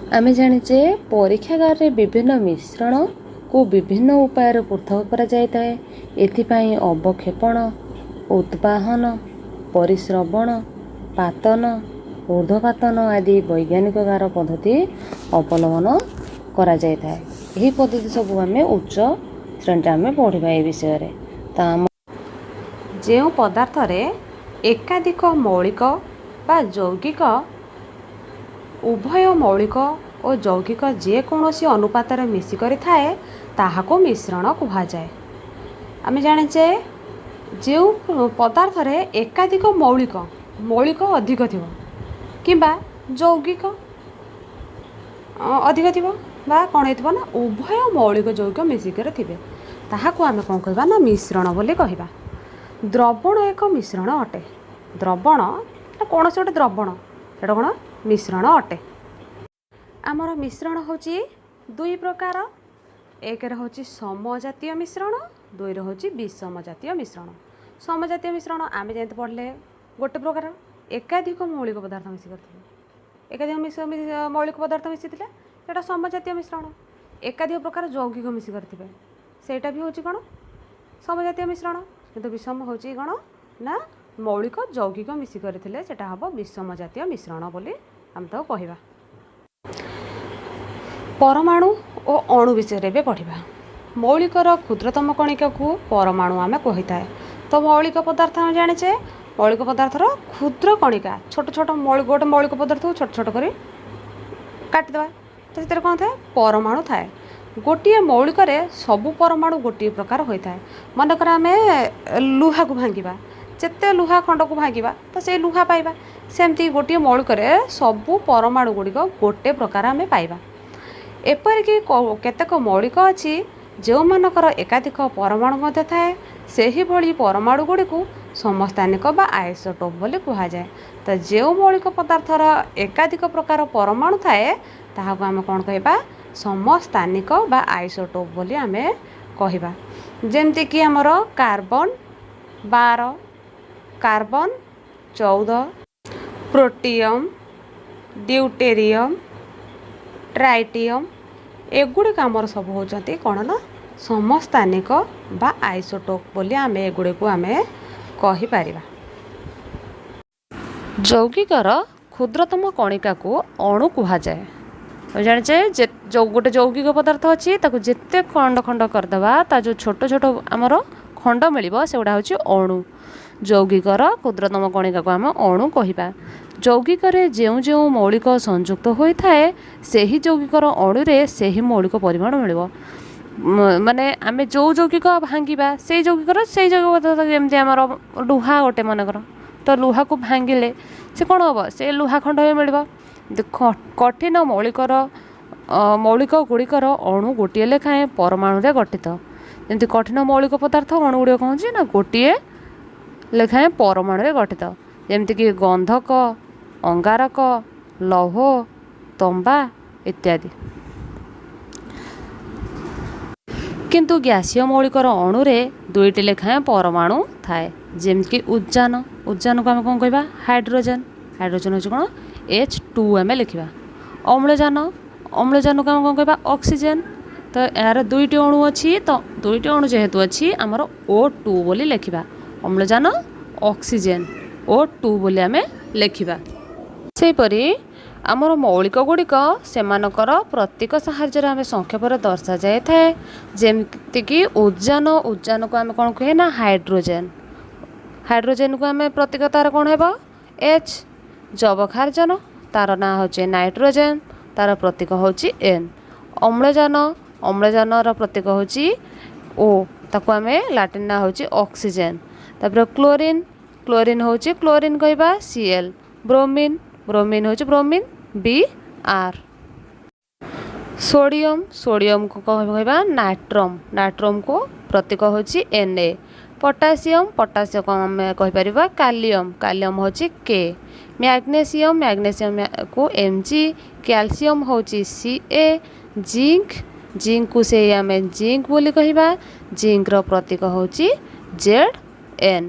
ଆମେ ଜାଣିଛେ ପରୀକ୍ଷାଗାରରେ ବିଭିନ୍ନ ମିଶ୍ରଣକୁ ବିଭିନ୍ନ ଉପାୟରେ ପୃଥକ କରାଯାଇଥାଏ। ଏଥିପାଇଁ ଅବକ୍ଷେପଣ, ଉଦ୍ବାହନ, ପରିସ୍ରବଣ, ପାତନ, ଉର୍ଦ୍ଧ୍ୱପାତନ ଆଦି ବୈଜ୍ଞାନିକ ଗାର ପଦ୍ଧତି ଅବଲମ୍ବନ କରାଯାଇଥାଏ। ଏହି ପଦ୍ଧତି ସବୁ ଆମେ ଉଚ୍ଚ ଶ୍ରେଣୀରେ ଆମେ ପଢ଼ିବା ଏ ବିଷୟରେ। ତ ଆମ ଯେଉଁ ପଦାର୍ଥରେ ଏକାଧିକ ମୌଳିକ ବା ଯୌଗିକ, ଉଭୟ ମୌଳିକ ଓ ଯୌଗିକ ଯେକୌଣସି ଅନୁପାତରେ ମିଶିକରି ଥାଏ, ତାହାକୁ ମିଶ୍ରଣ କୁହାଯାଏ। ଆମେ ଜାଣିଛେ ଯେଉଁ ପଦାର୍ଥରେ ଏକାଧିକ ମୌଳିକ, ମୌଳିକ ଅଧିକ ଥିବ କିମ୍ବା ଯୌଗିକ ଅଧିକ ଥିବ ବା କ'ଣ ହେଇଥିବ ନା ଉଭୟ ମୌଳିକ ଯୌଗିକ ମିଶିକରି ଥିବେ, ତାହାକୁ ଆମେ କ'ଣ କହିବା ନା ମିଶ୍ରଣ ବୋଲି କହିବା। ଦ୍ରବଣ ଏକ ମିଶ୍ରଣ ଅଟେ। ଦ୍ରବଣ, କୌଣସି ଗୋଟେ ଦ୍ରବଣ, ସେଇଟା କ'ଣ ମିଶ୍ରଣ ଅଟେ। ଆମର ମିଶ୍ରଣ ହେଉଛି ଦୁଇ ପ୍ରକାର। ଏକରେ ହେଉଛି ସମଜାତୀୟ ମିଶ୍ରଣ, ଦୁଇରେ ହେଉଛି ବିଷମ ଜାତୀୟ ମିଶ୍ରଣ। ସମଜାତୀୟ ମିଶ୍ରଣ ଆମେ ଯେମିତି ପଢ଼ିଲେ ଗୋଟେ ପ୍ରକାର ଏକାଧିକ ମୌଳିକ ପଦାର୍ଥ ମିଶି କରିଥିଲେ, ଏକାଧିକ ମୌଳିକ ପଦାର୍ଥ ମିଶିଥିଲେ ସେଇଟା ସମଜାତୀୟ ମିଶ୍ରଣ। ଏକାଧିକ ପ୍ରକାର ଯୌଗିକ ମିଶି କରିଥିବେ, ସେଇଟା ବି ହେଉଛି କ'ଣ ସମଜାତୀୟ ମିଶ୍ରଣ। କିନ୍ତୁ ବିଷମ ହେଉଛି କ'ଣ ନା ମୌଳିକ ଯୌଗିକ ମିଶି କରିଥିଲେ ସେଇଟା ହେବ ବିଷମ ଜାତୀୟ ମିଶ୍ରଣ ବୋଲି ଆମେ ତାକୁ କହିବା। ପରମାଣୁ ଓ ଅଣୁ ବିଷୟରେ ଏବେ ପଢ଼ିବା। ମୌଳିକର କ୍ଷୁଦ୍ରତମ କଣିକାକୁ ପରମାଣୁ ଆମେ କହିଥାଏ। ତ ମୌଳିକ ପଦାର୍ଥ ଆମେ ଜାଣିଛେ, ମୌଳିକ ପଦାର୍ଥର କ୍ଷୁଦ୍ର କଣିକା, ଛୋଟ ଛୋଟ ମୌଳିକ, ଗୋଟେ ମୌଳିକ ପଦାର୍ଥକୁ ଛୋଟ ଛୋଟ କରି କାଟିଦେବା, ତ ସେଥିରେ କ'ଣ ଥାଏ? ପରମାଣୁ ଥାଏ। ଗୋଟିଏ ମୌଳିକରେ ସବୁ ପରମାଣୁ ଗୋଟିଏ ପ୍ରକାର ହୋଇଥାଏ। ମନେକର ଆମେ ଲୁହାକୁ ଭାଙ୍ଗିବା, ଯେତେ ଲୁହା ଖଣ୍ଡକୁ ଭାଙ୍ଗିବା ତ ସେଇ ଲୁହା ପାଇବା। ସେମିତି ଗୋଟିଏ ମୌଳିକରେ ସବୁ ପରମାଣୁ ଗୁଡ଼ିକ ଗୋଟେ ପ୍ରକାର ଆମେ ପାଇବା। ଏପରିକି କେତେକ ମୌଳିକ ଅଛି ଯେଉଁମାନଙ୍କର ଏକାଧିକ ପରମାଣୁ ମଧ୍ୟ ଥାଏ। ସେହିଭଳି ପରମାଣୁ ଗୁଡ଼ିକୁ ସମସ୍ଥାନିକ ବା ଆଇସୋଟୋପ୍ ବୋଲି କୁହାଯାଏ। ତ ଯେଉଁ ମୌଳିକ ପଦାର୍ଥର ଏକାଧିକ ପ୍ରକାର ପରମାଣୁ ଥାଏ, ତାହାକୁ ଆମେ କ'ଣ କହିବା? ସମସ୍ଥାନିକ ବା ଆଇସୋଟୋପ୍ ବୋଲି ଆମେ କହିବା। ଯେମିତିକି ଆମର କାର୍ବନ 12, କାର୍ବନ 14, ପ୍ରୋଟିୟମ୍, ଡ୍ୟୁଟେରିୟମ୍, ଟ୍ରାଇଟିୟମ୍, ଏଗୁଡ଼ିକ ଆମର ସବୁ ହେଉଛନ୍ତି କ'ଣ ନା ସମସ୍ଥାନିକ ବା ଆଇସୋଟୋପ୍ ବୋଲି ଆମେ ଏଗୁଡ଼ିକୁ ଆମେ କହିପାରିବା। ଯୌଗିକର କ୍ଷୁଦ୍ରତମ କଣିକାକୁ ଅଣୁ କୁହାଯାଏ। ଜାଣିଛେ ଯେ ଗୋଟେ ଯୌଗିକ ପଦାର୍ଥ ଅଛି, ତାକୁ ଯେତେ ଖଣ୍ଡ ଖଣ୍ଡ କରିଦେବା, ତା ଯେଉଁ ଛୋଟ ଛୋଟ ଆମର ଖଣ୍ଡ ମିଳିବ, ସେଗୁଡ଼ା ହେଉଛି ଅଣୁ। ଯୌଗିକର କ୍ଷୁଦ୍ରତମ କଣିକାକୁ ଆମେ ଅଣୁ କହିବା। ଯୌଗିକରେ ଯେଉଁ ଯେଉଁ ମୌଳିକ ସଂଯୁକ୍ତ ହୋଇଥାଏ, ସେହି ଯୌଗିକର ଅଣୁରେ ସେହି ମୌଳିକ ପରିମାଣ ମିଳିବ। ମାନେ ଆମେ ଯେଉଁ ଯୌଗିକ ଭାଙ୍ଗିବା, ସେଇ ଯୌଗିକର ସେଇ ଯୌଗିକ ପଦାର୍ଥ, ଯେମିତି ଆମର ଲୁହା ଗୋଟେ ମନେକର, ତ ଲୁହାକୁ ଭାଙ୍ଗିଲେ ସେ କ'ଣ ହେବ? ସେ ଲୁହା ଖଣ୍ଡ ହିଁ ମିଳିବ। କଠିନ ମୌଳିକର ମୌଳିକ ଗୁଡ଼ିକର ଅଣୁ ଗୋଟିଏ ଲେଖାଏଁ ପରମାଣୁରେ ଗଠିତ। ଯେମିତି କଠିନ ମୌଳିକ ପଦାର୍ଥ ଅଣୁ ଗୁଡ଼ିକ କ'ଣ ହେଉଛି ନା ଗୋଟିଏ ଲେଖାଏଁ ପରମାଣୁରେ ଗଠିତ, ଯେମିତିକି ଗନ୍ଧକ, ଅଙ୍ଗାରକ, ଲୌହ, ତମ୍ବା ଇତ୍ୟାଦି। କିନ୍ତୁ ଗ୍ୟାସୀୟ ମୌଳିକର ଅଣୁରେ ଦୁଇଟି ଲେଖାଏଁ ପରମାଣୁ ଥାଏ, ଯେମିତିକି ଉଦ୍ଜାନ। ଉଦ୍ଜାନକୁ ଆମେ କ'ଣ କହିବା? ହାଇଡ୍ରୋଜେନ୍। ହାଇଡ୍ରୋଜେନ୍ ହେଉଛି କ'ଣ? ଏଚ୍ ଟୁ ଆମେ ଲେଖିବା। ଅମ୍ଳଜାନ, ଅମ୍ଳଜାନକୁ ଆମେ କ'ଣ କହିବା? ଅକ୍ସିଜେନ୍। ତ ଏହାର ଦୁଇଟି ଅଣୁ ଅଛି, ତ ଦୁଇଟି ଅଣୁ ଯେହେତୁ ଅଛି ଆମର ଓ ଟୁ ବୋଲି ଲେଖିବା। ଅମ୍ଳଜାନ ଅକ୍ସିଜେନ୍ ଓ ଟୁ ବୋଲି ଆମେ ଲେଖିବା। ସେହିପରି ଆମର ମୌଳିକ ଗୁଡ଼ିକ ସେମାନଙ୍କର ପ୍ରତୀକ ସାହାଯ୍ୟରେ ଆମେ ସଂକ୍ଷେପରେ ଦର୍ଶାଯାଇଥାଏ। ଯେମିତିକି ଉଦ୍ଜାନ, ଉଦ୍ଜାନକୁ ଆମେ କ'ଣ କୁହେ ନା ହାଇଡ୍ରୋଜେନ୍। ହାଇଡ୍ରୋଜେନ୍କୁ ଆମେ ପ୍ରତୀକ ତାର କ'ଣ ହେବ? ଏଚ୍। ଯବକ୍ଷାରଜାନ, ତାର ନାଁ ହେଉଛି ନାଇଟ୍ରୋଜେନ୍, ତାର ପ୍ରତୀକ ହେଉଛି ଏନ୍। ଅମ୍ଳଜାନ, ଅମ୍ଳଜାନର ପ୍ରତୀକ ହେଉଛି ଓ, ତାକୁ ଆମେ ଲାଟିନ୍ ନାଁ ହେଉଛି ଅକ୍ସିଜେନ୍। ତାପରେ କ୍ଲୋରିନ୍, କ୍ଲୋରିନ୍ ହେଉଛି କ୍ଲୋରିନ୍ କହିବା ସି ଏଲ୍। ବ୍ରୋମିନ୍, ବ୍ରୋମିନ୍ ହେଉଛି ବ୍ରୋମିନ୍ ବି ଆର୍। ସୋଡ଼ିୟମ୍, ସୋଡ଼ିୟମ୍କୁ କହିବା ନାଟ୍ରମ୍, ନାଟ୍ରମ୍କୁ ପ୍ରତୀକ ହେଉଛି ଏନ୍ ଏ। ପଟାସିୟମ୍, ପଟାସିୟମ୍ ଆମେ କହିପାରିବା କାଲିୟମ୍, କାଲିୟମ୍ ହେଉଛି କେ। ମ୍ୟାଗ୍ନେସିୟମ୍, ମ୍ୟାଗ୍ନେସିୟମ୍କୁ ଏମ୍ ଜି। କ୍ୟାଲସିୟମ୍ ହେଉଛି ସି ଏ। ଜିଙ୍କ, ଜିଙ୍କକୁ ସେଇ ଆମେ ଜିଙ୍କ ବୋଲି କହିବା, ଜିଙ୍କର ପ୍ରତୀକ ହେଉଛି ଜେଡ଼୍ ଏନ୍।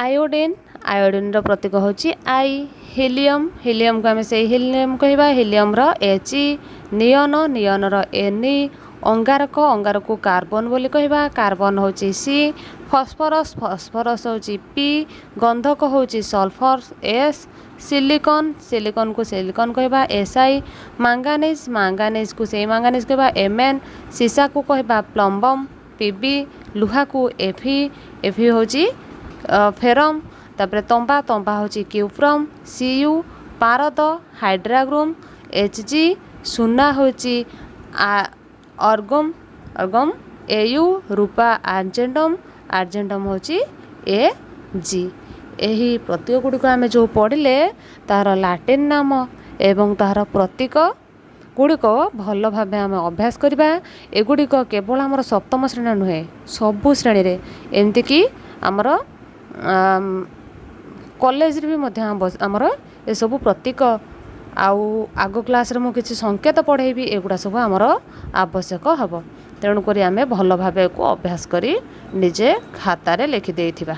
ଆୟୋଡ଼ିନ୍, ଆୟୋଡ଼ିନ୍ର ପ୍ରତୀକ ହେଉଛି I. Helium, ହିଲିୟମ୍କୁ ଆମେ ସେଇ ହିଲିୟମ୍ କହିବା, ହିଲିୟମ୍ର ଏଚ୍ ଇ। ନିଅନ, ନିଅନର ଏନ୍ ଇ। ଅଙ୍ଗାରକ, ଅଙ୍ଗାରକୁ କାର୍ବନ ବୋଲି କହିବା, କାର୍ବନ ହେଉଛି ସି। ଫସ୍ଫରସ୍, ଫସ୍ଫରସ୍ ହେଉଛି ପି। ଗନ୍ଧକ ହେଉଛି ସଲଫର, ଏସ୍। ସିଲିକନ୍, ସିଲିକନ୍କୁ ସିଲିକନ୍ କହିବା, ଏସ୍ I. Manganese, ମାଙ୍ଗାନିଜ୍କୁ ସେଇ ମାଙ୍ଗାନିଜ୍ କହିବା, ଏମ୍ ଏନ୍। ସୀସାକୁ କହିବା ପ୍ଲମ୍ବମ୍, ପି ବି। ଲୁହାକୁ ଏଫ୍ ଇ, ଏଫ୍ ଇ ହେଉଛି ଫେରମ୍। ତାପରେ ତମ୍ବା, ତମ୍ବା ହେଉଛି କ୍ୟୁପ୍ରମ୍, ସି ୟୁ। ପାରଦ ହାଇଡ୍ରାଗ୍ରୁମ୍, ଏଚ୍ ଜି। ସୁନା ହେଉଛି ଅର୍ଗମ୍, ଅର୍ଗମ୍ ଏ you. ରୂପା ଆର୍ଜେଣ୍ଟମ୍, ଆର୍ଜେଣ୍ଟମ୍ ହେଉଛି ଏ ଜି। ଏହି ପ୍ରତୀକ ଗୁଡ଼ିକ ଆମେ ଯେଉଁ ପଢ଼ିଲେ, ତାହାର ଲାଟିନ୍ ନାମ ଏବଂ ତାହାର ପ୍ରତୀକ ଗୁଡ଼ିକ ଭଲ ଭାବେ ଆମେ ଅଭ୍ୟାସ କରିବା। ଏଗୁଡ଼ିକ କେବଳ ଆମର ସପ୍ତମ ଶ୍ରେଣୀରେ ନୁହେଁ, ସବୁ ଶ୍ରେଣୀରେ, ଏମିତିକି ଆମର କଲେଜରେ ବି ମଧ୍ୟ ଆମର ଏସବୁ ପ୍ରତୀକ, ଆଉ ଆଗ କ୍ଲାସ୍ରେ ମୁଁ କିଛି ସଂକେତ ପଢ଼େଇବି, ଏଗୁଡ଼ା ସବୁ ଆମର ଆବଶ୍ୟକ ହେବ। ତେଣୁକରି ଆମେ ଭଲ ଭାବେ ଏକୁ ଅଭ୍ୟାସ କରି ନିଜେ ଖାତାରେ ଲେଖିଦେଇଥିବା।